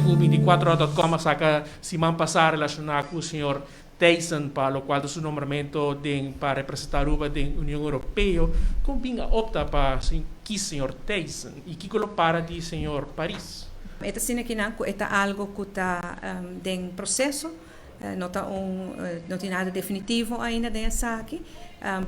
ku 24ora.com a saka siman pasá relashoná ku señor Thijssen pa lokual ta su nombramentu den pa representá Aruba den Union Europeo. Kon bin a opta pa ki señor Thijssen i kiko lo para di señor Paris? E ta asina kinan ku e ta algo ku ta den proseso, no ta un no tin nada definitivo ainda den esaki.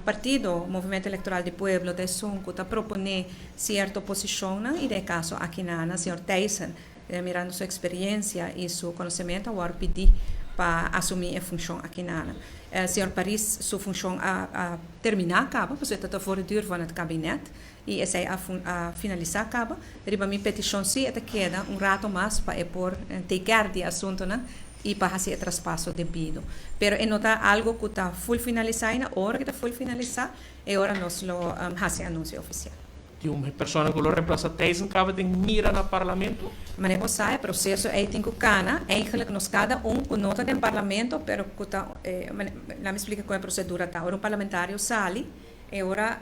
Partido Movimento Electoral di Pueblo ta esun ku ta proponé sierto posishonnan i den e kaso akinan señor Thijssen, mirando su experiencia y su conocemento, a wòrdu pidi pa asumí e funshon akinan. Señor Paris su funshon a terminá kaba, pasobra e ta voorzitter van het kabinet i esei a finalisá kaba. Riba mi petishon sí e ta keda un rato mas pa e por take care di e asuntunan i pa hasi e traspaso debido. Pero e no ta algo ku ta full finalisá ainda. Ora ku ta full finalisá, e ora nos lo hasi anunsio ofisial. Tin un persona ku lo remplasá Thijssen kaba den mira na Parlamento? Manera bo sa, e proseso ei tin ku kana. Eigenlijk nos kada un ku no ta den Parlamento, pero ku ta, laat mi splika kon e prosedura ta. Ora un parlamentario sali, e ora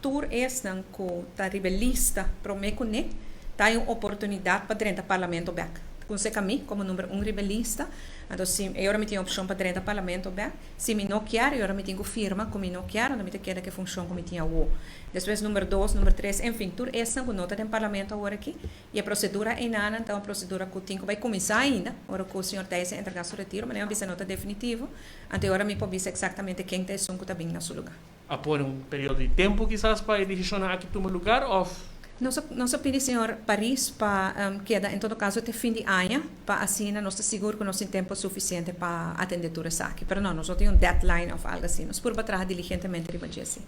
tur esnan ku ta riba e lista promé kuné ta hay un oportunidat pa drenta Parlamento bèk. Kunsé ka mi komo number un riba e lista, anto si e ora mi tin e opshon pa drenta Parlamento bèk. Si mi no kier, e ora mi tin ku firma ku mi no kier, anto mi ta keda ku e funshon ku mi tin awo. Despues number dos, number tres, enfin tur esnan ku no ta den Parlamento awor aki. I e prosedura einanan ta un prosedura ku tin ku bai kuminsá ainda, ora ku señor Thijssen entregá su retiro, manera mi a bisa no ta definitivo, anto e ora mi por bisa eksaktamente ken ta esun ku ta bin na su lugá. A pone un periodo di tempu kisas pa e desishonnan aki tuma lugar òf? Nos a pidi señor Paris pa keda en todo kaso te fin di aña pa asina nos ta sigur ku nos tin tempu sufisiente pa atendé tur esaki. Pero no, nos no tin un deadline òf algu asina. Nos purba traha diligentemente riba dje si.